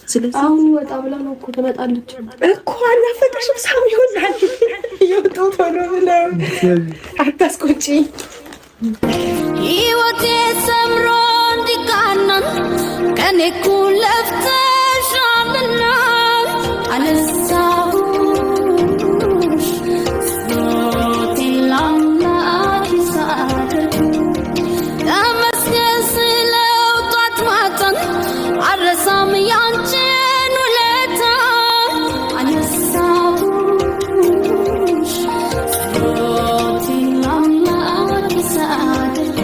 ስለዚህ አሁን ወጣ ብላ ነው እኮ ትመጣለች እኮ። አልናፈቀሽም? ሳሚ ይሆናል ይወጡ ቶሎ ብለው አታስቆጪ። ሕይወቴ ሰምሮ እንዲቃና ከኔ እኩል ለፍተሻልና አነሳሁሽ ጸሎቴን ለአምላኬ ሳደርግ ተመስገን ስለው ጧት ማታን አልረሳም ያንቺን ውለታ አነሳሁሽ ጸሎቴን ለአምላኬ ሳደርግ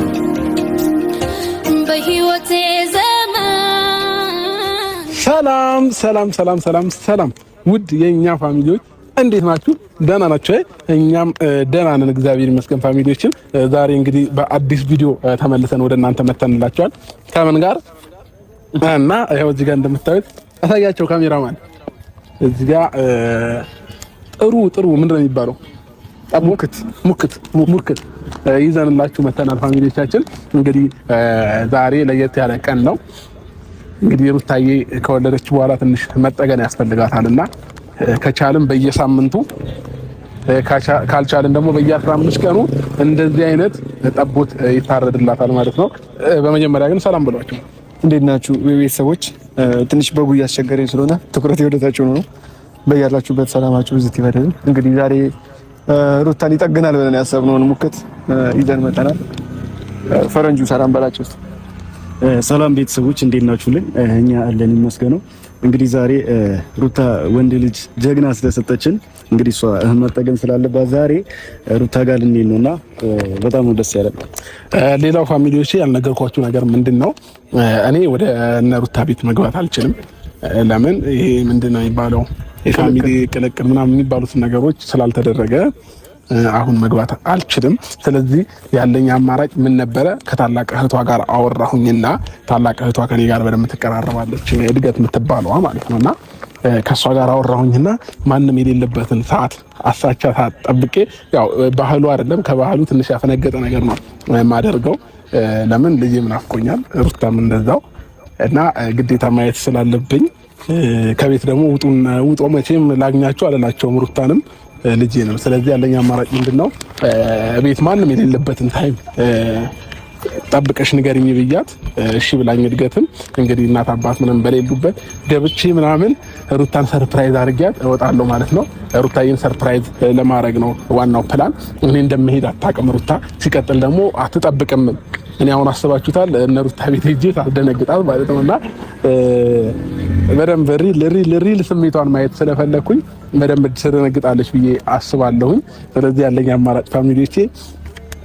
በሕይወቴ ዘመን። ሰላም ሰላም ሰላም ሰላም ሰላም፣ ውድ የእኛ family ዎች እንዴት ናችሁ? ደህና ናችሁ? እኛም ደህና ነን፣ እግዚአብሔር ይመስገን። Family ዎችን ዛሬ እንግዲህ በአዲስ ቪዲዮ ተመልሰን ወደ እናንተ መተንላችኋል። ከምን ጋር እና ይኸው እዚህ ጋር እንደምታዩት አሳያቸው ካሜራማን። እዚህ ጋር ጥሩ ጥሩ ምንድን ነው የሚባለው? ሙክት ሙክት ሙክት ይዘንላችሁ መተናል። Family ዎቻችን እንግዲህ ዛሬ ለየት ያለ ቀን ነው። እንግዲህ ሩታዬ ከወለደች በኋላ ትንሽ መጠገን ያስፈልጋታል እና ከቻልን በየሳምንቱ ካልቻልን ደግሞ በየ15 ቀኑ እንደዚህ አይነት ጠቦት ይታረድላታል ማለት ነው። በመጀመሪያ ግን ሰላም ብሏቸው። እንዴት ናችሁ ቤተሰቦች? ትንሽ በጉ እያስቸገረኝ ስለሆነ ትኩረት የወደታችሁ ነው። በያላችሁበት ሰላማችሁ ብዝት ይበልልን። እንግዲህ ዛሬ ሩታን ይጠግናል ብለን ያሰብነውን ሙክት ይዘን መጠናል። ፈረንጁ ሰላም በላቸው እስኪ። ሰላም ቤተሰቦች እንዴት ናችሁልን? እኛ አለን ይመስገነው። እንግዲህ ዛሬ ሩታ ወንድ ልጅ ጀግና ስለሰጠችን እንግዲህ እሷ መጠገን ስላለባት ዛሬ ሩታ ጋር ልንሄድ ነውና በጣም ነው ደስ ያለን። ሌላው family ዎች ያልነገርኳችሁ ነገር ምንድን ነው? እኔ ወደ እነ ሩታ ቤት መግባት አልችልም። ለምን? ይሄ ምንድን ነው የሚባለው የ family ቅልቅል ምናምን የሚባሉትን ነገሮች ስላልተደረገ አሁን መግባት አልችልም። ስለዚህ ያለኝ አማራጭ ምን ነበረ? ከታላቅ እህቷ ጋር አወራሁኝና ታላቅ እህቷ ከኔ ጋር በደንብ ትቀራረባለች፣ እድገት የምትባለዋ ማለት ነው፣ እና ከእሷ ጋር አወራሁኝና ማንም የሌለበትን ሰዓት አሳቻ ሰዓት ጠብቄ፣ ያው ባህሉ አይደለም ከባህሉ ትንሽ ያፈነገጠ ነገር ነው የማደርገው። ለምን ልጄም ናፍቆኛል፣ ሩታም እንደዛው እና ግዴታ ማየት ስላለብኝ ከቤት ደግሞ ውጦ መቼም ላግኛቸው አልላቸውም ሩታንም ልጄ ነው። ስለዚህ ያለኝ አማራጭ ምንድን ነው? ቤት ማንም የሌለበትን time ጠብቀሽ ንገሪኝ ብያት እሺ ብላኝ፣ እድገትም እንግዲህ እናት አባት ምንም በሌሉበት ገብቼ ምናምን ሩታን surprise አድርጊያት እወጣለሁ ማለት ነው። ሩታዬን surprise ለማድረግ ነው ዋናው ፕላን። እኔ እንደምሄድ አታውቅም ሩታ። ሲቀጥል ደግሞ አትጠብቅም። እኔ አሁን አስባችሁታል፣ እነ ሩታ ቤት ሄጄ ታስደነግጣል ማለት ነው። እና በደንብ real real real ስሜቷን ማየት ስለፈለኩኝ በደንብ ትደነግጣለች ብዬ አስባለሁኝ። ስለዚህ ያለኝ አማራጭ family ዎቼ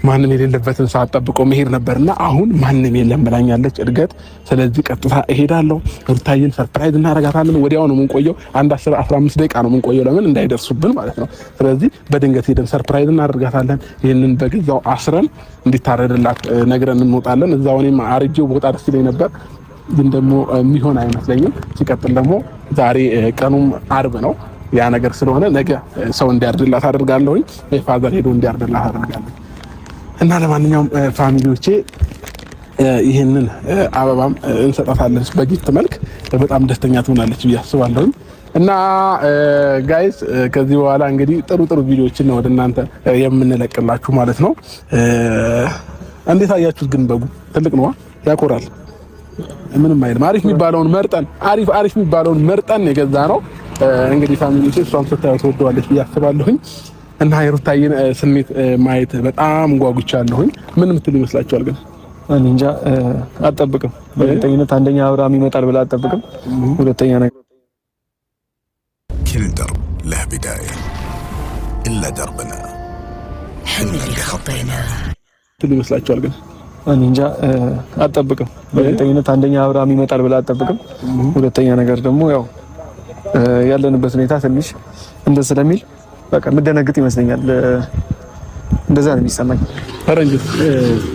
ማንም የሌለበትን ሰዓት ጠብቆ መሄድ ነበርና አሁን ማንም የለም ብላኛለች እድገት። ስለዚህ ቀጥታ እሄዳለሁ። ሩታዬን surprise እናረጋታለን። ወዲያው ነው የምንቆየው፣ አንድ 10 15 ደቂቃ ነው የምንቆየው፣ ለምን እንዳይደርሱብን ማለት ነው። ስለዚህ በድንገት ሄደን surprise እናደርጋታለን። ይህንን በገዛው አስረን እንዲታረድላት ነግረን እንወጣለን። እዛው እኔም አርጄው ቦታ ደስ ይለኝ ነበር፣ ግን ደግሞ የሚሆን አይመስለኝም። ሲቀጥል ደግሞ ዛሬ ቀኑም አርብ ነው። ያ ነገር ስለሆነ ነገ ሰው እንዲያርድላት አደርጋለሁኝ። Father ሄዶ እንዲያርድላት አደርጋለሁ። እና ለማንኛውም family ዎቼ ይህንን አበባም እንሰጣታለን በ gift መልክ፣ በጣም ደስተኛ ትሆናለች ብዬ አስባለሁኝ። እና guys ከዚህ በኋላ እንግዲህ ጥሩ ጥሩ ቪዲዮዎችን ነው ወደ እናንተ የምንለቅላችሁ ማለት ነው። እንዴት አያችሁት ግን? በጉ ትልቅ ነዋ፣ ያኮራል። ምንም አይልም። አሪፍ የሚባለውን መርጠን አሪፍ አሪፍ የሚባለውን መርጠን የገዛ ነው። እንግዲህ family ዎቼ እሷም ስታየው ትወደዋለች ብዬ አስባለሁኝ። እና የሩታዬን ስሜት ማየት በጣም ጓጉቻለሁኝ። ምን የምትሉ ይመስላችኋል ግን? እኔ እንጃ፣ አትጠብቅም። በእርግጠኝነት አንደኛ አብርሃም ይመጣል ብላ አትጠብቅም። ሁለተኛ ነገር كل درب له بداية إلا دربنا حنا اللي خطيناه. ትሉ ይመስላችኋል ግን? እኔ እንጃ፣ አትጠብቅም። በእርግጠኝነት አንደኛ አብርሃም ይመጣል ብላ አትጠብቅም። ሁለተኛ ነገር ደግሞ ያው ያለንበት ሁኔታ ትንሽ እንደ ስለሚል በቃ የምደነግጥ ይመስለኛል። እንደዛ ነው የሚሰማኝ። ፈረንጅ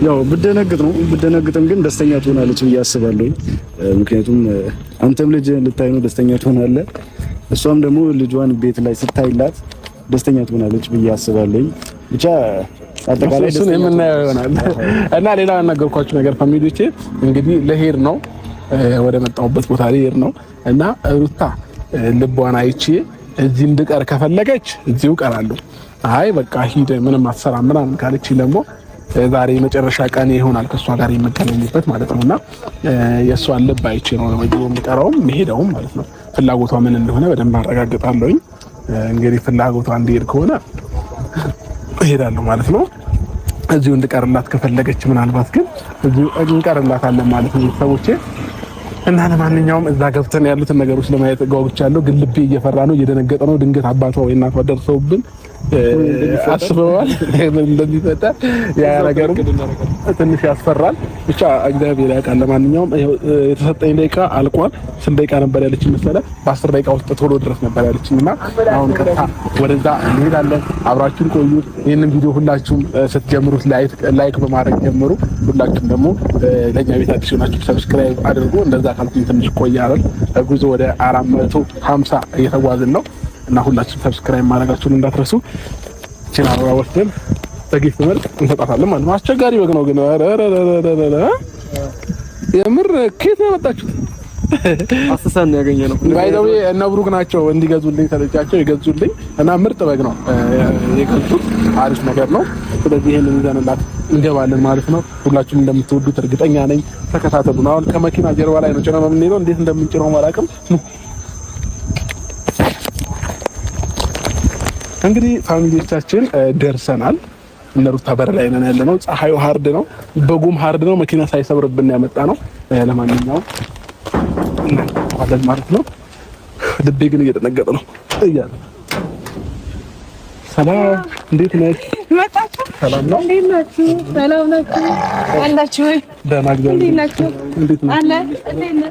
ያው ብደነግጥ ነው፣ ብደነግጥም ግን ደስተኛ ትሆናለች ብዬ አስባለሁ። ምክንያቱም አንተም ልጅ ልታይ ነው ደስተኛ ትሆናለህ፣ እሷም ደግሞ ልጇን ቤት ላይ ስታይላት ደስተኛ ትሆናለች ብዬ አስባለሁ። ብቻ አጠቃላይ እሱን የምናየው ይሆናል። እና ሌላ ያናገርኳችሁ ነገር family ዎቼ እንግዲህ ለሄድ ነው። ወደ መጣሁበት ቦታ ልሄድ ነው እና ሩታ ልቧን አይቼ እዚህ እንድቀር ከፈለገች እዚሁ እቀራለሁ። አይ በቃ ሂድ ምንም አትሰራም ምናምን ካለች ደግሞ ዛሬ የመጨረሻ ቀን ይሆናል ከእሷ ጋር የምገናኝበት ማለት ነው። እና የእሷን ልብ አይቼ ነው የምቀረውም የምሄደውም ማለት ነው። ፍላጎቷ ምን እንደሆነ በደንብ አረጋግጣለሁኝ። እንግዲህ ፍላጎቷ እንዲሄድ ከሆነ እሄዳለሁ ማለት ነው። እዚሁ እንድቀርላት ከፈለገች ምናልባት ግን እዚሁ እንቀርላታለን ማለት ነው ቤተሰቦቼ። እና ለማንኛውም እዛ ገብተን ያሉትን ነገሮች ለማየት ጓጉቻለሁ። ግን ልቤ እየፈራ ነው፣ እየደነገጠ ነው። ድንገት አባቷ ወይ እናቷ ደርሰውብን አስበዋል እንደሚፈጠር ያ ነገሩ ትንሽ ያስፈራል። ብቻ እግዚአብሔር ያውቃል። ለማንኛውም የተሰጠኝ ደቂቃ አልቋል። ስንት ደቂቃ ነበር ያለችኝ መሰለህ? በ10 ደቂቃ ውስጥ ቶሎ ድረስ ነበር ያለችኝ እና አሁን ቀጥታ ወደዛ እንሄዳለን። አብራችሁን ቆዩ። ይህንን ቪዲዮ ሁላችሁም ስትጀምሩት like በማድረግ ጀምሩ። ሁላችሁም ደግሞ ለእኛ ቤት አዲስ ሆናችሁ subscribe አድርጉ። እንደዛ ካልኩኝ ትንሽ ቆያል። ጉዞ ወደ 450 እየተጓዝን ነው እና ሁላችሁም subscribe ማድረጋችሁን እንዳትረሱ። እቺን አበባ ወስደን በ gift መልክ እንሰጣታለን ማለት ነው። አስቸጋሪ በግ ነው ግን የምር ከየት ነው ያመጣችሁት? አስሰን ነው ያገኘነው። By the way እነ ብሩክ ናቸው እንዲገዙልኝ ሰጥቻቸው የገዙልኝ እና ምርጥ በግ ነው የገዙት። አሪፍ ነገር ነው። ስለዚህ ይሄንን ይዘንላት እንገባለን ማለት ነው። ሁላችሁም እንደምትወዱት እርግጠኛ ነኝ። ተከታተሉን። አሁን ከመኪና ጀርባ ላይ ነው ጭነው የምንሄደው። እንዴት እንደምንጭነው አላውቅም። እንግዲህ family ዎቻችን ደርሰናል። እነ ሩታ በር ላይ ነን ያለነው። ፀሐዩ hard ነው፣ በጉም hard ነው። መኪና ሳይሰብርብን ያመጣ ነው። ለማንኛውም እናለን ማለት ነው። ልቤ ግን እየደነገጠ ነው እያለ ሰላም፣ እንዴት ነሽ? ሰላም ነው። እንዴት ናችሁ? ሰላም ናችሁ? አላችሁ ወይ? ደህና እግዚአብሔር እንዴት ናችሁ? እንዴት ነው? አለ እንዴት ነው?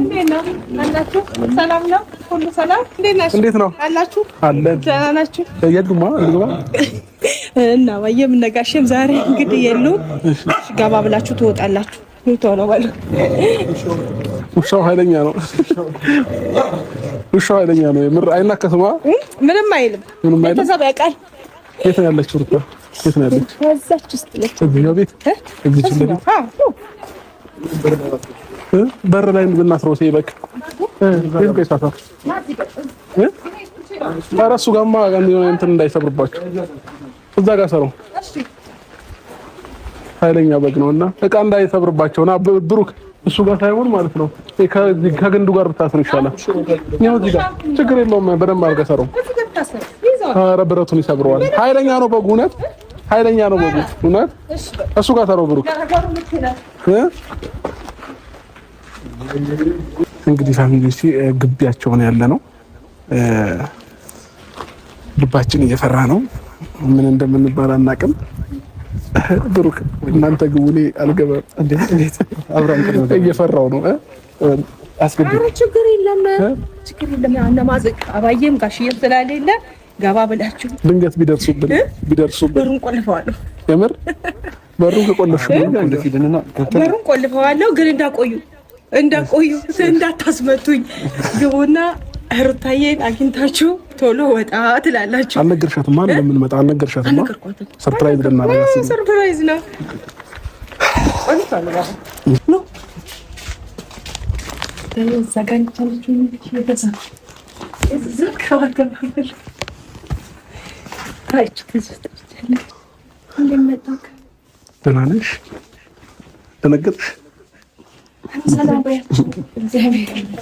እንዴት ነው? አላችሁ? ሰላም ነው? ሁሉ ሰላም? እንዴት ናችሁ? እንዴት ነው? አላችሁ? አለን። ደህና ናችሁ? የሉማ እንግባ እና ወየም ነጋሽም ዛሬ እንግዲህ የሉም። ገባ ብላችሁ ትወጣላችሁ። ቶሎ በሉ። ውሻው ኃይለኛ ነው። ውሻው ኃይለኛ ነው። የምር አይናከስማ። ምንም አይልም። ምንም አይልም። ቤተሰብ ያውቃል። የት ነው ያለችው ሩታ? የት ነው ያለችው? እዛች ውስጥ ነች። እዚህኛው ቤት እዚህ ቤት በር ላይ ብናስረው ሲበቅ የት ጋር ይሳሳል? ኧረ እሱ ጋርማ እንትን እንዳይሰብርባችሁ እዛ ጋር ሰረው። ኃይለኛ በግ ነውና እቃ እንዳይሰብርባቸው ና ብሩክ፣ እሱ ጋር ሳይሆን ማለት ነው ከግንዱ ጋር ብታስር ይሻላል። ያው እዚህ ጋር ችግር የለውም። በደንብ አድርገህ ሰረው። ኧረ ብረቱን ይሰብረዋል። ኃይለኛ ነው በጉ፣ እውነት ኃይለኛ ነው በጉ፣ እውነት እሱ ጋር ሰረው ብሩክ። እንግዲህ family ዎች ግቢያቸው ነው ያለ ነው። ልባችን እየፈራ ነው። ምን እንደምንባል አናውቅም። ብሩክ እናንተ ግቡ፣ እኔ አልገባም። እንዴት አብራን እየፈራው ነው። አስገቢ። ኧረ ችግር የለም ችግር የለም። እነ አባዬም ጋሽዬም ስላሌለ ገባ ብላችሁ ድንገት ቢደርሱብን በሩን ቆልፈዋለሁ። የምር በሩን ከቆለፍሽ በሩን ቆልፈዋለሁ፣ ግን እንዳቆዩ እንዳቆዩ እንዳታስመቱኝ። ግቡና ሩታዬን አግኝታችሁ ቶሎ ወጣ ትላላችሁ። አልነገርሻትማ? እንደምንመጣ አልነገርሻትማ? Surprise ልናደርጋት Surprise ነው። ደህና ነሽ? ደነገጥሽ?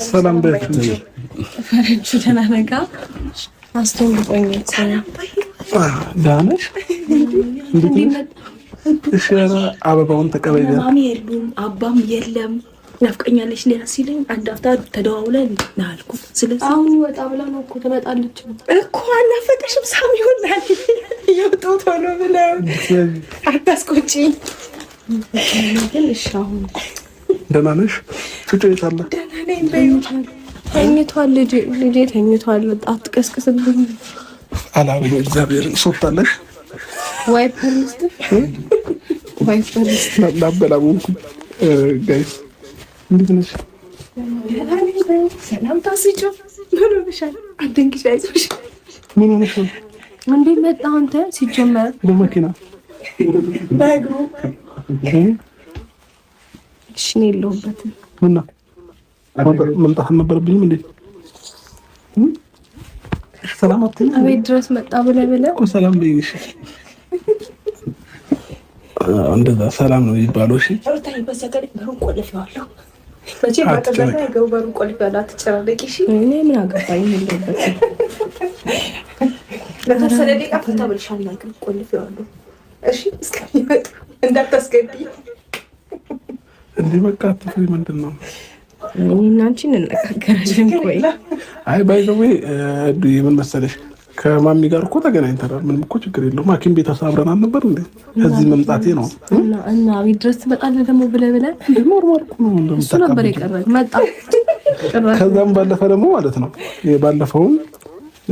ሰላም በያቸው። ፈረንጁ ደህና ነጋ አስተውልቆኝ። ደህና ነሽ? እንዴት ነሽ? እሺ፣ ኧረ አበባውን ተቀበይ። ማሚ የሉም አባም የለም ናፍቀኛለች ሊያ ሲለኝ አንድ አፍታ ተደዋውለን ና አልኩት። ስለዚህ አሁን ወጣ ብላ ነው እኮ ትመጣለች እኮ አናፈቀሽም? ሳሚ ይሆናል ይወጡ ቶሎ ብለው አታስቆጪኝ። ግን እሺ አሁን ደህና ነሽ? ጩጬ የት አለ? ደህና ነኝ በይው። ተኝቷል፣ ልጄ ልጄ ተኝቷል። አትቀስቅስብኝ። አላበኝ እግዚአብሔርን ሶታለሽ Wiper ልስጥህ፣ wiper ልስጥህ። ላበላቡንኩ guys እንዴት ነሽ? ደህና ነኝ በይው። ሰላምታ ስጪው። ምን ሆነሻል? አትደንግጪ፣ አይዞሽ። ምን ሆነሽ ነው? እንዴት መጣህ አንተ? ሲጀመር በመኪና በእግሩ እሺ እኔ የለሁበትም። እና መምጣት አልነበረብኝም እንዴ? ሰላም አትይኝ? አቤት ድረስ መጣ ብለህ ብለህ እኮ ሰላም በይኝ። እሺ እንደዛ ሰላም ነው የሚባለው። እሺ እኔ ምን አገባኝ? የለሁበትም። ለተወሰነ ደቂቃ ፈታ ብልሻለሁ፣ ግን ቆልፌዋለሁ። እሺ እስከሚመጡ እንዳታስገቢ። እንዴ በቃ አትፍሪ። ምንድን ነው እኔና አንቺ እንነጋገራለን። ቆይ አይ by the way ምን መሰለሽ ከማሚ ጋር እኮ ተገናኝተናል። ምንም እኮ ችግር የለውም። ሐኪም ቤት አብረን አልነበር እንዴ? እዚህ መምጣቴ ነው። እና እና አቤት ድረስ ትመጣለህ ደግሞ ብለህ ብለህ normal እኮ ነው። እሱ ነበር የቀረህ። መጣ ከዛም ባለፈ ደግሞ ማለት ነው ባለፈውም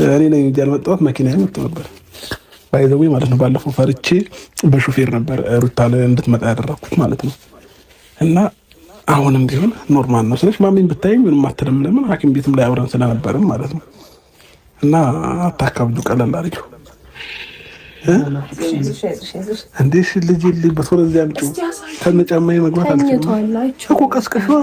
እኔ ነኝ እንጂ ያልመጣሁት መኪና መጥቶ ነበር። by the way ማለት ነው ባለፈው ፈርቼ በሹፌር ነበር ሩታ እንድትመጣ ያደረኩት ማለት ነው። እና አሁንም ቢሆን normal ነው ስለሽ ማሚን ብታይ ምንም አትልም። ለምን ሐኪም ቤትም ላይ አብረን ስለነበርን ማለት ነው። እና አታካብዱ፣ ቀለል አድርጊው። እንዴ እሺ፣ ልጅ ልበት ወደዚያ አምጪው። ከነጫማዬ መግባት አልችልም እኮ ቀስቅሽዋ፣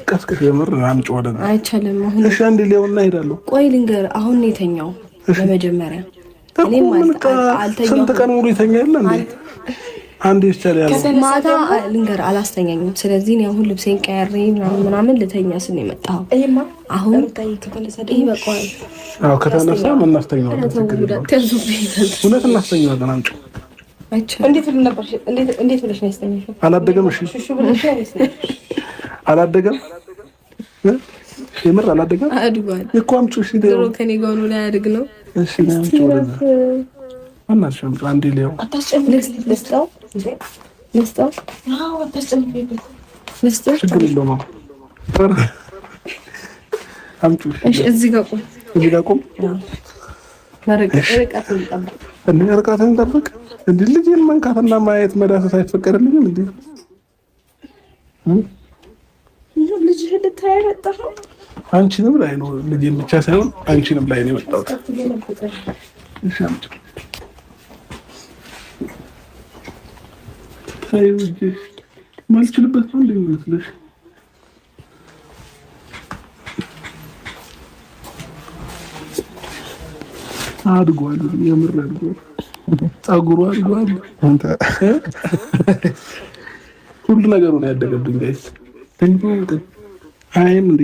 ቀስቅሽ፣ የምር አምጪው ወደዚያ። አይቻልም አሁን። እሺ አንዴ ሊያውና እሄዳለሁ። ቆይ ልንገርህ፣ አሁን ነው የተኛው ለመጀመሪያ። እኔም ስንት ቀን ሙሉ የተኛ የለ እንዴ? አንዴ ይቻላል ያለው ማታ ልንገርህ፣ አላስተኛኝም። ስለዚህ እኔ አሁን ልብሴን ቀያሬ ምናምን ምናምን ልተኛ ስል ነው የመጣኸው። አሁን ይበቃዋል። አዎ ከተነሳ እናስተኛዋለን። እውነት እናስተኛዋለን። አምጪው። እንዴት ብለሽ ነው ያስተኛሽው? አላደገም። እሺ አላደገም። የምር አላደገም። አድጓል እኮ አምጪው። እሺ ድሮ ከኔ ጋር ሆኖ ላያድግ ነው። እሺ አምጪው። በእናትሽ አምጪው አንዴ ሊያው ልስጠው ልስጠው ልስጠው። ችግር የለውም። አምጪው። እሺ እዚህ ጋር ቁም፣ እዚህ ጋር ቁም። ርቀትን ጠብቅ። እንደ ልጄን መንካትና ማየት መዳሰስ አይፈቀድልኝም እንዴ? ልጅህን ልታይ የመጣኸው? አንቺንም ላይ ነው፣ ልጄን ብቻ ሳይሆን አንቺንም ላይ ነው የመጣሁት። እሺ አምጪው። ማልችልበት ነው እንደሚመስልሽ? አድጓል፣ የምር አድጓል። ፀጉሩ አድጓል፣ ሁሉ ነገሩ ነው ያደገብኝ። guys አይም እንዴ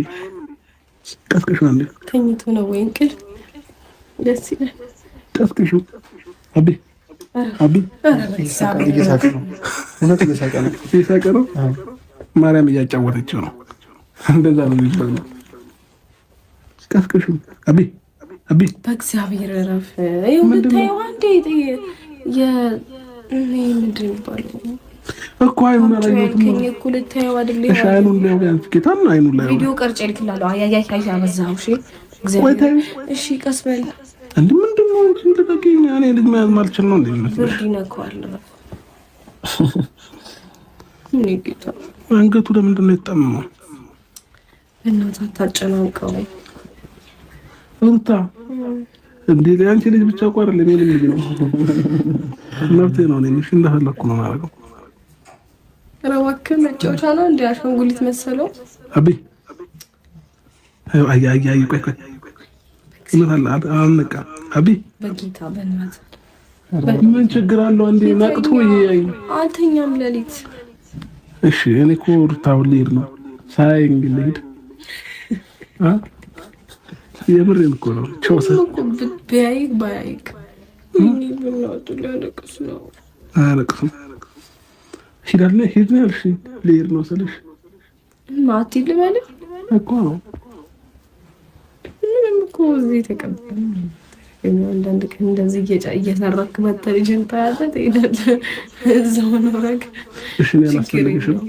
ቀስቅሹ፣ አንዴ ተኝቶ ነው ወይ እንቅልፍ? ደስ ይላል። ቀስቅሹ አቢ አቢ እየሳቀ ነው። እውነት እየሳቀ ነው። እየሳቀ ነው። ማርያም እያጫወተችው ነው። እንደዛ ነው የሚባለው። ቀስቅሹ አቢ አቢ፣ በእግዚአብሔር እረፍ። ይኸው ብታየው አንዴ ምንድን ነው የሚባለው እኮ አይኑን አላየሁትም እኮ ልታየው አይደል? እሺ አይኑን ላይ ቢያንስ ጌታን አይኑን ላይ ቪዲዮ ቀርጬ እልክልሃለሁ። አይ አይ አይ አበዛኸው። እሺ እግዚአብሔር እሺ፣ ቀስ በል እንዴ ምንድን ነው እንጂ ልቀቂኝ። እኔ ልጅ መያዝ ማልችል ነው እንዴ የሚመስልሽ? ብርድ ይነካዋል። አንገቱ ለምንድን ነው የተጠመመው? በእናትህ አታጨናንቀው ሩታ። እንዴ ለአንቺ ልጅ ብቻ እኮ አይደለም የኔም ልጅ ነው። መብቴ ነው። እኔ እሺ እንደፈለኩ ነው የማደርገው። ኧረ እባክህ መጫወቻ ነው እንዴ አሻንጉሊት መሰለው። አቢ አይ አይ አይ ቆይ ቆይ እውነት አልነቃም። አቢ በጌታ በእናትህ ምን ችግር አለው? አንዴ ነቅቶ ይያይ። አልተኛም ሌሊት። እሺ እኔ እኮ ሩታ አሁን ልሄድ ነው። ሳይ እንግዲህ ልሄድ አ የምሬን እኮ ነው። ቾሰ ቢያይክ ባያይክ በእናቱ ሊያለቅስ ነው። አያለቅስም። ሂዳለ ሂድ ነው ያልሽኝ። ልሄድ ነው ስልሽ ማቲ ልበልህ እኮ ነው። ምንም እኮ እዚህ ተቀምጠን አንዳንድ ቀን እንደዚህ እየሰራክ መተህ ልጅን ታያለህ፣ ትሄዳለህ። እዛው ኖረክ። እሺ እኔ አላስፈልግሽም፣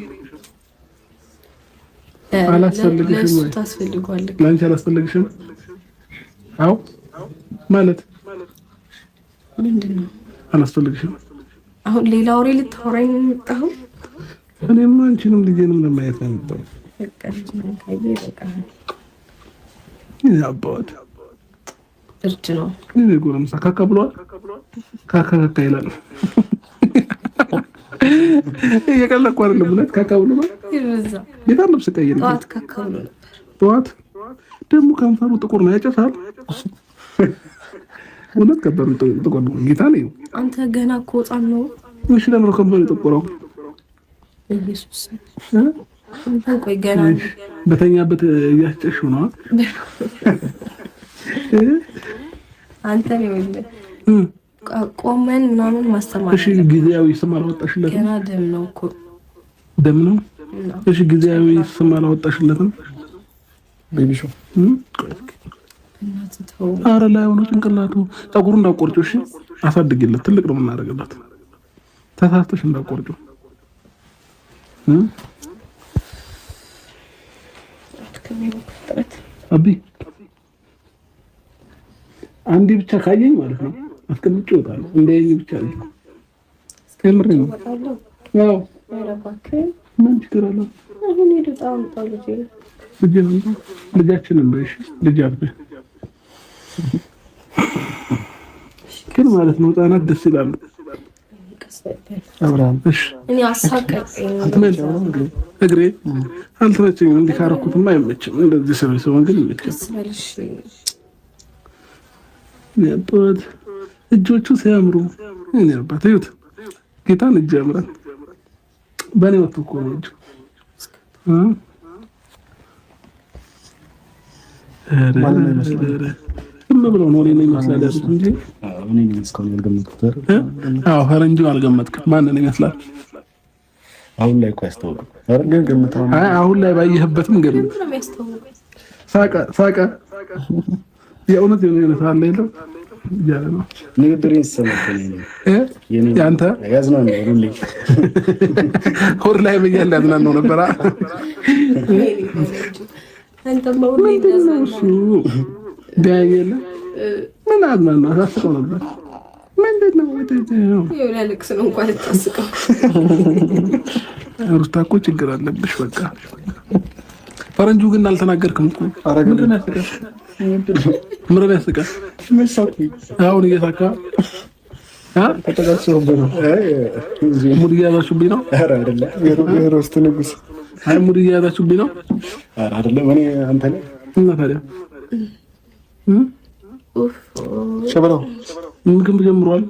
አላስፈልግሽም ወይ ታስፈልጓለህ? ለአንቺ አላስፈልግሽም? አዎ ማለት ምንድን ነው አላስፈልግሽም? አሁን ሌላ ወሬ ልታወራኝ ነው የመጣኸው? እኔማ አንቺንም ልጄንም ለማየት ነው የመጣሁት። በቃ ልጅህን ካየህ ይበቃሃል። ይሄ አባት እርድ ነው። ይሄ ጎረምሳ ካካ ብሏል። ካካ ካካ ይላል። እየቀለድኩ አይደለም። እውነት ካካ ብሎ ነው። ጌታ ልብስ ቀይር። ጠዋት ካካ ብሎ ነበር። ጠዋት ደግሞ ከንፈሩ ጥቁር ነው፣ ያጨሳል። እውነት ከንፈሩ ጥቁር ነው። ጌታ ነው። አንተ ገና እኮ ሕፃን ነው። እሺ ለምን ከንፈሩ የጠቆረው? ኢየሱስ ቆይ ገና በተኛበት እያስጨሽው ነው። አንተ ነው ቆመን ምናምን ማስተማር። እሺ ጊዜያዊ ስም አላወጣሽለትም? ገና ደም ነው እኮ ደም ነው። እሺ ጊዜያዊ ስም አላወጣሽለትም? ቤቢ ሾው ኧረ ላይ ሆኖ ጭንቅላቱ ፀጉሩ እንዳቆርጪው። እሺ አሳድጊለት፣ ትልቅ ነው የምናደርግላት። ተሳስተሽ እንዳቆርጪው። አቢ አንዴ ብቻ ካየኝ ማለት ነው አስቀምጬ እወጣለሁ። እንዳየኝ ብቻ ነው። የምሬን ነው። ያው ምን ችግር አለው? ልጃችንን በይ፣ ልጅ አትበይ ግን ማለት ነው። ህጻናት ደስ ይላሉ። እግሬ አልተመቸኝም። እንዲህ ካረኩትማ አይመችም። እንደዚህ ሰው ግን ይመቻል። እጆቹ ሲያምሩ እኔ አባት እዩት፣ ጌታን እጅ ያምራል። በእኔ ወጥቶ እኮ ነው እጁ። ዝም ብለው ነው እኔን ይመስላል ያሉት እንጂ አዎ፣ ፈረንጁ አልገመትክም። ማንን ይመስላል? አሁን ላይ እኮ ያስታውቃል። አይ አሁን ላይ ባየህበትም ገምት። ሳቀ ሳቀ። የእውነት የሆነ ሰዓት ላይ የለም እያለ ነው። ንግግሬን ስሰማ ያንተ ያዝናናው ሁሌ ሆድ ላይ ብያለሁ ያዝናናው ነበር። ምንድን ነው እሱ ቢያየለ ምን አዝናና አሳስቀው ነበር። ምንድን ነው ሊያለቅስ ነው እንኳን ልታስቀው። ሩታ እኮ ችግር አለብሽ። በቃ ፈረንጁ ግን አልተናገርክም እኮ። ምንድን ነው ያስቀህ? ምንድን ነው ያስቀህ? አሁን እየሳካ mood እየያዛችሁብኝ ነው። የሮስት ንጉስ አይ mood እየያዛችሁብኝ ነው። አይደለም እኔ አንተ ላይ እና ታዲያ ሸበላው ምግብ ጀምሯል።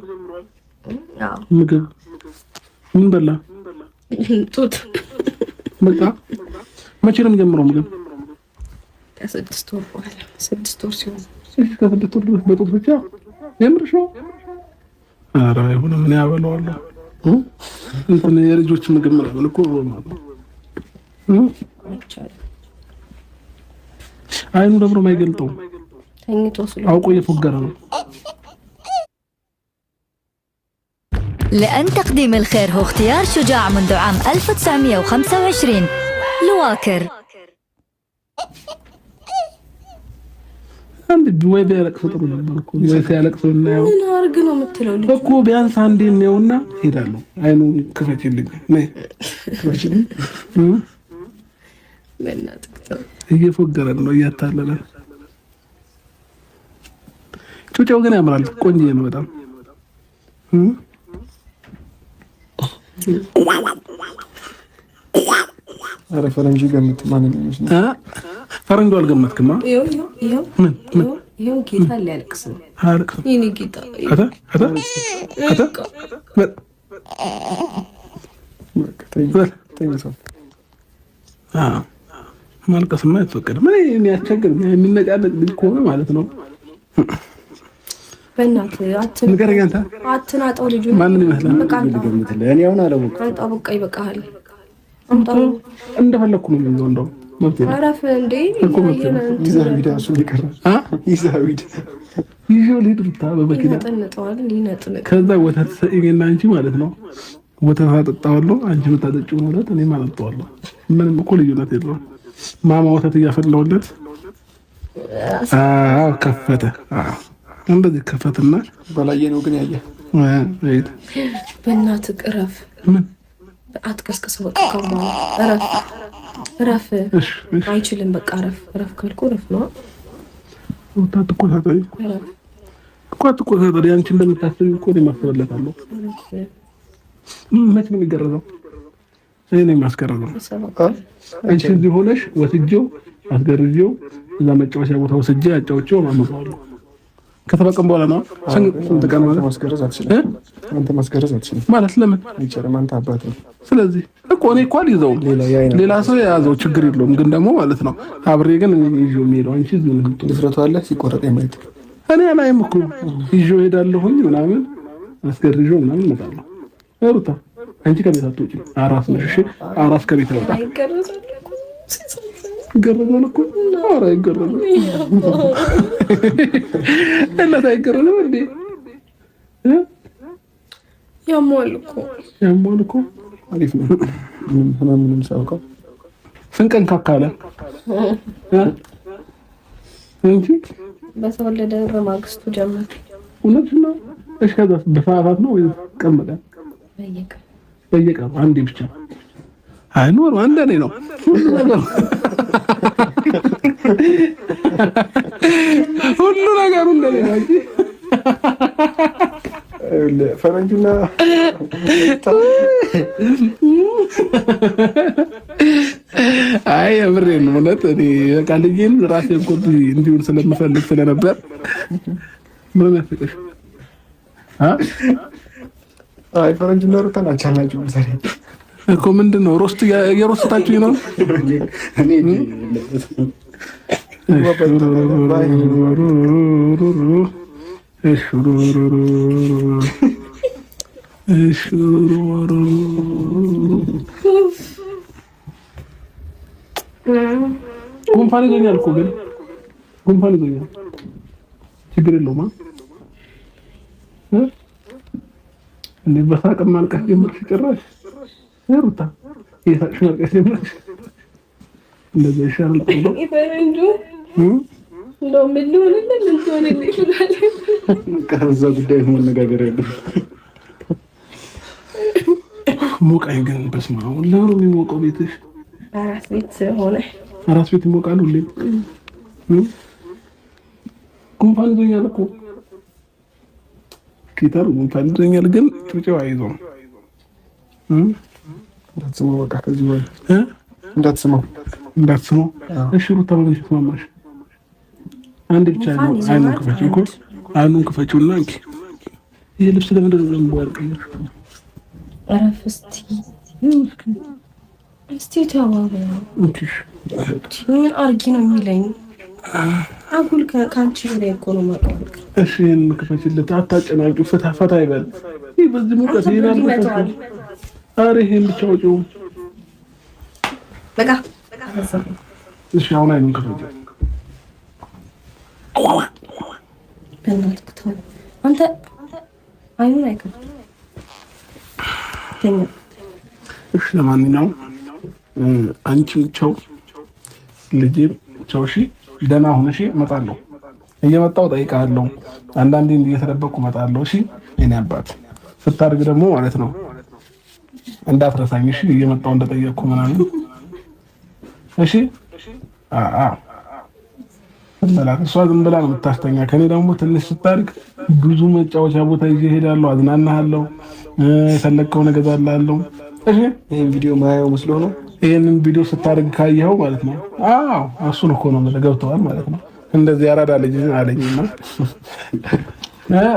ምግብ ምን በላ? ጡት በቃ መቼ ነው የሚጀምረው ምግብ? ከ6 ወር በኋላ 6 ወር ሲሆን። ከ6 ወር ድረስ በጡት ብቻ? የምርሽ ነው? ኧረ አይሆንም። እኔ አበላዋለሁ። እንትን የልጆች ምግብ ምናምን እኮ አይኑ ደብሮ አይገልጠውም። አውቆ እየፎገረ ነው። لأن تقديم الخير هو اختيار شجاع منذ عام 1925 لواكر. አንድ ወይ ቢያለቅስ ጥሩ ነበር እኮ። ወይ ሲያለቅስ እናየው። ምን አድርግ ነው የምትለው? ልጅ እኮ ቢያንስ አንዴ እናየውና እሄዳለሁ። አይኑ ክፈችልኝ፣ ነይ ክፈችልኝ። እየፎገረን ነው፣ እያታለለን። ጩጬው ግን ያምራል፣ ቆንጆ ነው በጣም። ኧረ ፈረንጁ ገምት። ማንን ይመስላል? ፈረንጁ አልገመትክማ? ምን ምን? ይኸው ጌታ ሊያለቅስ ነው። አያለቅስም። የእኔ ጌታ አተ አተ አተ ማልቀስማ አይፈቀድም። እኔ የሚያስቸግር የሚነጫነጭ ልጅ ከሆነ ማለት ነው። በእናትህ ንገረኝ አንተ። አትናጠው ልጁን። ማንን ይመስላል? እኔ አሁን አላወቅኩም። አምጣው፣ በቃ ይበቃሃል። እንደፈለኩ ነው የሚይዘው። እንደውም መብቴ ነው አረፍ እንዴ እኮ መብቴ ነው። ይዘህ ሂድ፣ እሱ ሊቀር ይዘህ ሂድ። ይዤው ልሂድ ብታ በመኪና ይነጥንጠዋል። ይነጥንጥ። ከዛ ወተት እኔና አንቺ ማለት ነው ወተት አጠጣዋለሁ። አንቺ የምታጠጪውን ወተት እኔም አጠጣዋለሁ። ምንም እኮ ልዩነት የለውም። ማማ ወተት እያፈላሁለት አዎ፣ ከፈተ። አዎ እንደዚህ ከፈትና በላየ ነው ግን ያየ በእናትህ እረፍ። ምን አትቀስቅሰው። በቃ ከማን እረፍ፣ እረፍ። አይችልም። በቃ እረፍ፣ እረፍ ካልኩ እረፍ ነው። አትቆጣጠሪ እኮ አትቆጣጠሪ። አንቺ እንደምታስቢው እኮ እኔም አስብለታለሁ። መች ነው የሚገረዘው? እኔ ነኝ የማስገረዘው። አንቺ እዚህ ሆነሽ ወስጄው አስገርዤው እዛ መጫወቻ ቦታ ወስጄ አጫውቼው አመጣዋለሁ። ከሰባት ቀን በኋላ ነው። ስንት ቀን ማለት? ማስገረዝ አትችልም። አንተ ማስገረዝ አትችልም ማለት ለምን? አይቻልም። አንተ አባት ነው። ስለዚህ እኮ እኔ እኮ አልይዘውም፣ ሌላ ሰው የያዘው ችግር የለውም። ግን ደግሞ ማለት ነው አብሬ ግን ይዤው የሚሄደው አንቺ እዚህ ነው። ድፍረቱ አለ ሲቆረጥ የማየት እኔ አላይም እኮ ይዤው እሄዳለሁኝ ምናምን አስገርዤው ምናምን እመጣለሁ። ሩታ አንቺ ከቤት አትወጪም፣ አራስ ነሽ። እሺ አራስ ከቤት አይወጣም። ይገረዛል እኮ። ኧረ አይገረዝም። እናት አይገረዝም እንዴ? ያሟል እኮ ያሟል እኮ። አሪፍ ነው። ምንም ህመም ሳያውቀው ስንት ቀን ካካለ እንጂ በተወለደ በማግስቱ ጀመር። እውነት ነው። እሺ ከዛ በሰዓታት ነው ወይ ቀን በቀን? በየቀኑ አንዴ ብቻ አይኖርም። አንድ እኔ ነው ሁሉ ነገሩ ሁሉ ነገሩ እንደኔ ነው እንጂ ፈረንጁና አይ የምሬን ነው። እውነት እኔ በቃ ልጄን ራሴን ኮፒ እንዲሆን ስለምፈልግ ስለነበር ምን ያስቅሽ? አይ ፈረንጁና ሩታን አልቻልናቸውም ዛሬ እኮ ምንድን ነው roast እየሮስታችሁኝ ነው? ጉንፋን ይዞኛል እኮ ግን ጉንፋን ይዞኛል። ችግር የለውም። እንዴ በሳቅ ማልቀስ ጀመርሽ ጭራሽ ሩታ እየሳቅሽ ማልቀስ ጀመርሽ። እንደዛ ይሻላል። ፈረንጁ እንደው ምን ልሆንልህ ምን ትሆንልህ ይላል። ከዛ ጉዳይ መነጋገር ያለው ሞቃኝ ግን በስመ አብ ለምን የሚሞቀው ቤትሽ? አራስ ቤት ስለሆነ አራስ ቤት ይሞቃል ሁሌም። ጉንፋን ይዞኛል እኮ ኪታር ጉንፋን ይዞኛል፣ ግን ጩጬው አይዞም። እንዳትስመው በቃ ከዚህ በኋላ እንዳትስመው እንዳትስመው። እሺ ሩታ በምን ተስማማሽ? አንድ ብቻ አይኑን ክፈችው እኮ አይኑን ክፈችውና እንኪ ይሄ ልብስ ለምንድን ነው ደግሞ ያልቀየርሽው? እረፍ እስቲ እስቲ ተው። ምን አድርጊ ነው የሚለኝ? አጉል ከአንቺ በላይ እኮ ነው የማውቀው። እሺ ይሄን ክፈችለት፣ አታጨናንቂው። ፈታ ፈታ ይበል። ይህ በዚህ ሙቀት ይሄን አልበሳሽም። ኧረ ይሄን ብቻ አውጪው በቃ። እሺ አሁን አይኑን ክፈችው። በእናትህ ተው አንተ፣ አይኑን አይከፍትም። ተኛ። እሺ ለማንኛውም አንቺም ቸው ልጄም ቸው። እሺ ደህና ሁን። እሺ እመጣለሁ፣ እየመጣሁ እጠይቅሃለሁ። አንዳንዴ እየተደበቅኩ እመጣለሁ። እሺ የእኔ አባት ስታድግ ደግሞ ማለት ነው እንዳትረሳኝ። እሺ እየመጣሁ እንደጠየቅኩ ምናምን። እሺ አዎ በላት። እሷ ዝም ብላ ነው የምታስተኛ። ከኔ ደግሞ ትንሽ ስታድግ ብዙ መጫወቻ ቦታ ይዤ እሄዳለሁ፣ አዝናናሃለሁ፣ የፈለግከውን እገዛልሃለሁ። እሺ ይሄን ቪዲዮ ማያየው መስሎ ነው። ይሄንን ቪዲዮ ስታደርግ ካየኸው ማለት ነው። አዎ እሱን እኮ ነው የምልህ፣ ገብተዋል ማለት ነው። እንደዚህ አራዳ ልጅ አለኝና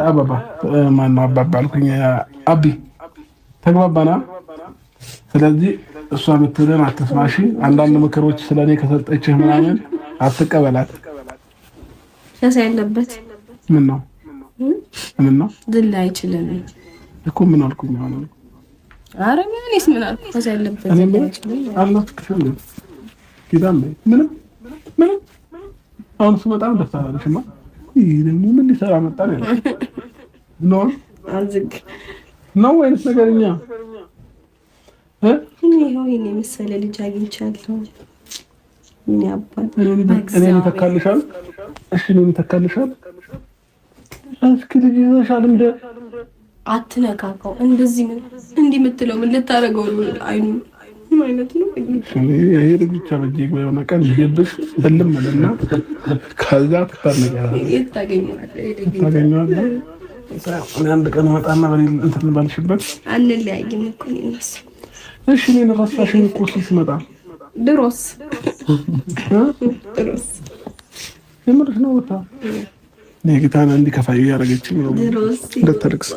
አባባ ማነው አባባ አልኩኝ። አቢ ተግባባና። ስለዚህ እሷ የምትልህን አትስማሽ። አንዳንድ ምክሮች ስለኔ ከሰጠችህ ምናምን አትቀበላት። ያሳ ያለበት ምን ነው ምን ነው ዝል አይችልም እኮ ምን አልኩኝ አሁን? ኧረ እኔስ ምን አልኩ? ከዛ ያለበት ዝል አይችልም። አልናፍቅሽም ኪዳን ምንም ምንም። አሁን እሱ በጣም ደስ አላለሽማ። ይህ ደግሞ ምን ሊሰራ መጣ ነው ነው አዝግ ነው ወይንስ ነገርኛ? ይኸው ይሄን የመሰለ ልጅ አግኝቻለሁ። ምን ያባል እኔን ይተካልሻል? እሺ እኔን ይተካልሻል? እስኪ ልጅ ይዘሻል እንደ አትነካከው። እንደዚህ ምን እንዲህ የምትለው ምን ልታደርገው ነው? አይኑ ምን አይነት ነው? ይሄ ልጅ ብቻ በእጄ የሆነ ቀን ይገብሽ እልም እና ከዛ ትታነቂያለሽ። የት ታገኘዋለህ? ታገኘዋለህ። አንድ ቀን እመጣና በሌለ እንትን ባልሽበት አንለያይም እኮ እኔ እና እሱ። እሺ እኔን ረሳሽኝ እኮ እሱ ሲመጣ። ድሮስ ድሮስ የምርሽ ነው ቦታ ጌታን እንዲከፋ እያደረገችኝ ነው። እንዳታለቅስ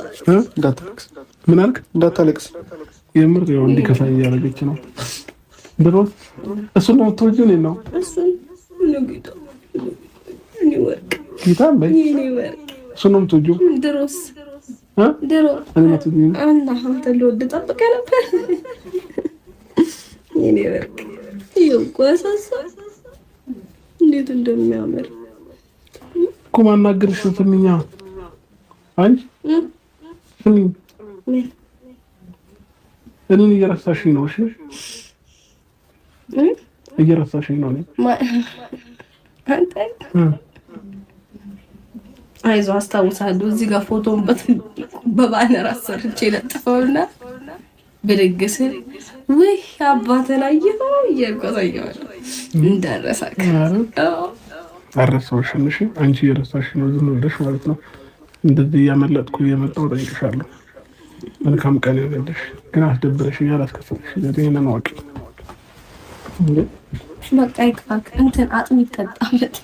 እንዳታለቅስ። ምን አልክ? እንዳታለቅስ። የምር ያው እንዲከፋ እያደረገች ነው። ድሮስ እሱን ነው የምትወጂው? እኔን ነው እሱን ጌታን በይ። እሱን ነው የምትወጂው? ድሮስ ድሮ እና አንተ ልወድ ጠብቀህ ነበር። የኔ ወርቅ ይጓሳሳ እንዴት እንደሚያምር እኮ ማናገርሽ። ስሚኛ አንቺ ስሚኝ፣ እኔን እየረሳሽኝ ነው። እሺ እየረሳሽኝ ነው። አንተ አይዞህ አስታውሳለሁ። እዚህ ጋር ፎቶን በባነር አሰርቼ ለጥፈውና ብድግ ስል ውይ አባትን አየኸው እያልኩ አሳየዋለሁ። እንዳረሳክ አልረሳሁሽም። እሺ አንቺ እየረሳሽ ነው፣ ዝም ብለሽ ማለት ነው። እንደዚህ እያመለጥኩ እየመጣሁ እጠይቅሻለሁ። መልካም ቀን ይሆንልሽ። ግን አስደብረሽኛል፣ አስከፍተሽኛል። ይሄንን አውቂ። በቃ ይቅፋክ። እንትን አጥሚት ጠጣበት።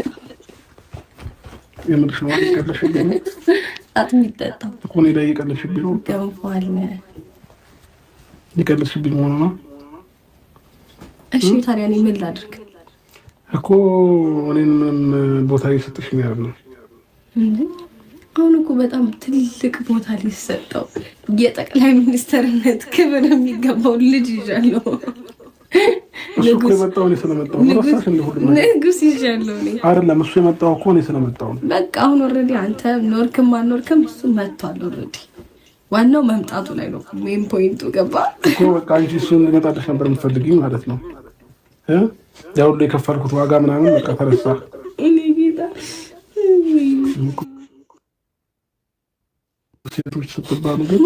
የምርሽ ነው? እየቀለድሽብኝ ነው። አጥሚት ጠጣ እኮ እኔ ላይ እየቀለድሽብኝ ነው። ገንፎ አለ። እየቀለድሽብኝ መሆኑ ነው። እሺ ታዲያ እኔ ምን ላድርግ? እኮ እኔን ምንም ቦታ እየሰጠሽኝ አይደለም። አሁን እኮ በጣም ትልቅ ቦታ ሊሰጠው የጠቅላይ ሚኒስተርነት ክብር የሚገባው ልጅ ይዣለሁ። እሱ እኮ የመጣው እኔ ስለመጣሁ ነው። ረሳሽ እንደ ሁሉም ነገር ንጉስ ይዣለሁ እኔ አይደለም። እሱ የመጣው እኮ እኔ ስለመጣሁ ነው። በቃ አሁን already አንተ ኖርክም አልኖርክም እሱ መጥቷል። Already ዋናው መምጣቱ ላይ ነው። Main point ኡ ገባ እኮ በቃ አንቺ እሱን እንዲመጣልሽ ነበር የምትፈልጊው ማለት ነው። ያ ሁሉ የከፈልኩት ዋጋ ምናምን በቃ ተረሳ። እኔ ጌታ ሴቶች ስትባሉ ግን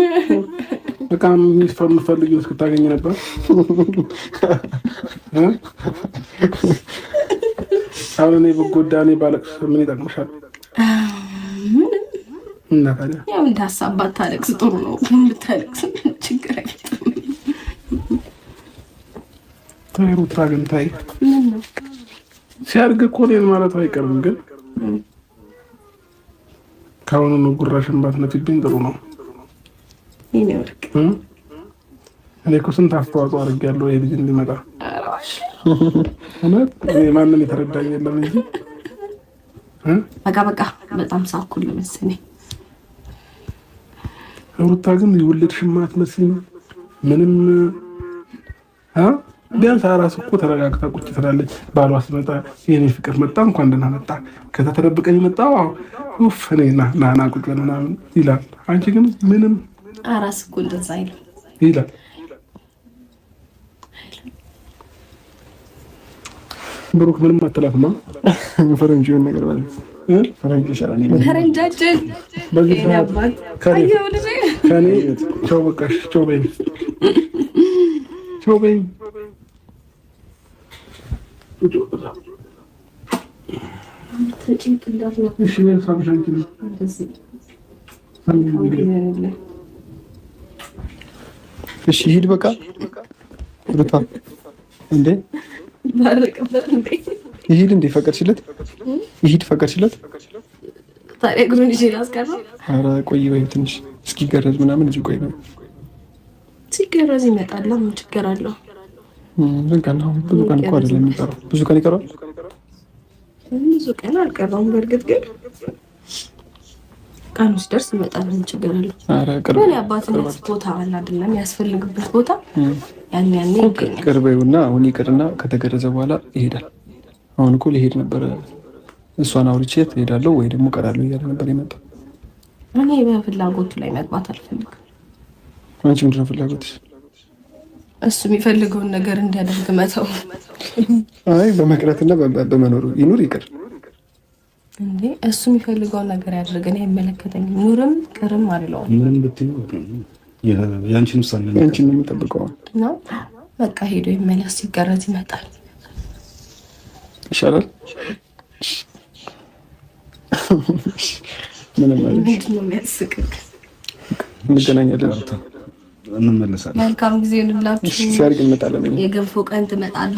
በቃ የምትፈልጊውን እስክታገኝ ነበር። አሁን እኔ ብጎዳ እኔ ባለቅስ ምን ይጠቅምሻል? ምንም። እና ታዲያ ያው እንደ ሀሳብ ባታለቅስ ጥሩ ነው። ብታለቅስ ችግር አይፈጥርም። ታይ ሩታ ግን ታይ፣ ምን ነው ሲያድግ እኮ እኔን ማለቱ አይቀርም። ግን ከአሁኑ ነው ጉራሽን ባትነፊብኝ ጥሩ ነው። የኔ ወርቅ እኔ እኮ ስንት አስተዋጽኦ አድርጌያለሁ ይሄ ልጅ እንዲመጣ። እውነት እኔ ማንም የተረዳኝ የለም እንጂ። በቃ በቃ በጣም ሳኩል መሰለኝ። ሩታ ግን የወለድሽማ አትመስይም። ምንም ቢያንስ አራስ እኮ ተረጋግታ ቁጭ ትላለች። ባሏ ሲመጣ የኔ ፍቅር መጣ እንኳን ደህና መጣ፣ ከዛ ተደብቀኝ መጣ ኡፍ እኔ ና ና ና ቁጭ በል ምናምን ይላል። አንቺ ግን ምንም አራስ እኮ እንደዛ አይልም ይላል። ብሩክ ምንም አትላትማ። ፈረንጅ የሆነ ነገር ማለት ፈረንጅ ይሻላል። ፈረንጃችን በዚህ ሰዓት ከኔ ቻው፣ በቃሽ፣ ቻው በይኝ፣ ቻው በይኝ። እሺ ሂድ በቃ ሩታ። እንዴ ይሂድ እንዴ ፈቀድሽለት? ይሂድ ፈቀድሽለት? ታዲያ እግሩን ይዤ ላስቀረው? ኧረ ቆይ በይው ትንሽ እስኪገረዝ ምናምን እዚህ ቆይ በይው። ሲገረዝ ይመጣል። ምን ችግር አለው? ብዙ ቀን ብዙ ቀን እኮ አይደለም የሚቀረው። ብዙ ቀን ይቀረዋል? ብዙ ቀን አልቀረውም። በእርግጥ ግን ቀኑ ሲደርስ ይመጣል። ምን ችግር አለው? ግን የአባትነት ቦታ አለ አይደለም? ያስፈልግበት ቦታ ያን ያኔ ይገኛል። ቅርብ ይሁንና አሁን ይቅርና ከተገረዘ በኋላ ይሄዳል። አሁን እኮ ሊሄድ ነበረ። እሷን አውርቼ ትሄዳለሁ ወይ ደግሞ እቀራለሁ እያለ ነበር የመጣው። እኔ በፍላጎቱ ላይ መግባት አልፈልግም። አንቺ ምንድን ነው ፍላጎትሽ? እሱ የሚፈልገውን ነገር እንዲያደርግ መተው። አይ በመቅረትና በመኖሩ ይኑር ይቅር እንዴ እሱ የሚፈልገውን ነገር ያድርግ። እኔ አይመለከተኝም። ኑርም ቅርም አልለውም። ምንም ብትይው ያንቺን ውሳኔ ነው ያንቺን ነው የምጠብቀው ነው። በቃ ሄዶ ይመለስ፣ ሲገረዝ ይመጣል። ይሻላል። ምንም አይደል። ምንድን ነው የሚያስቅህ? እንገናኛለን፣ እንመለሳለን። መልካም ጊዜ ይሁንላችሁ። ሲያርግ እንመጣለን። የገንፎ ቀን ትመጣለህ።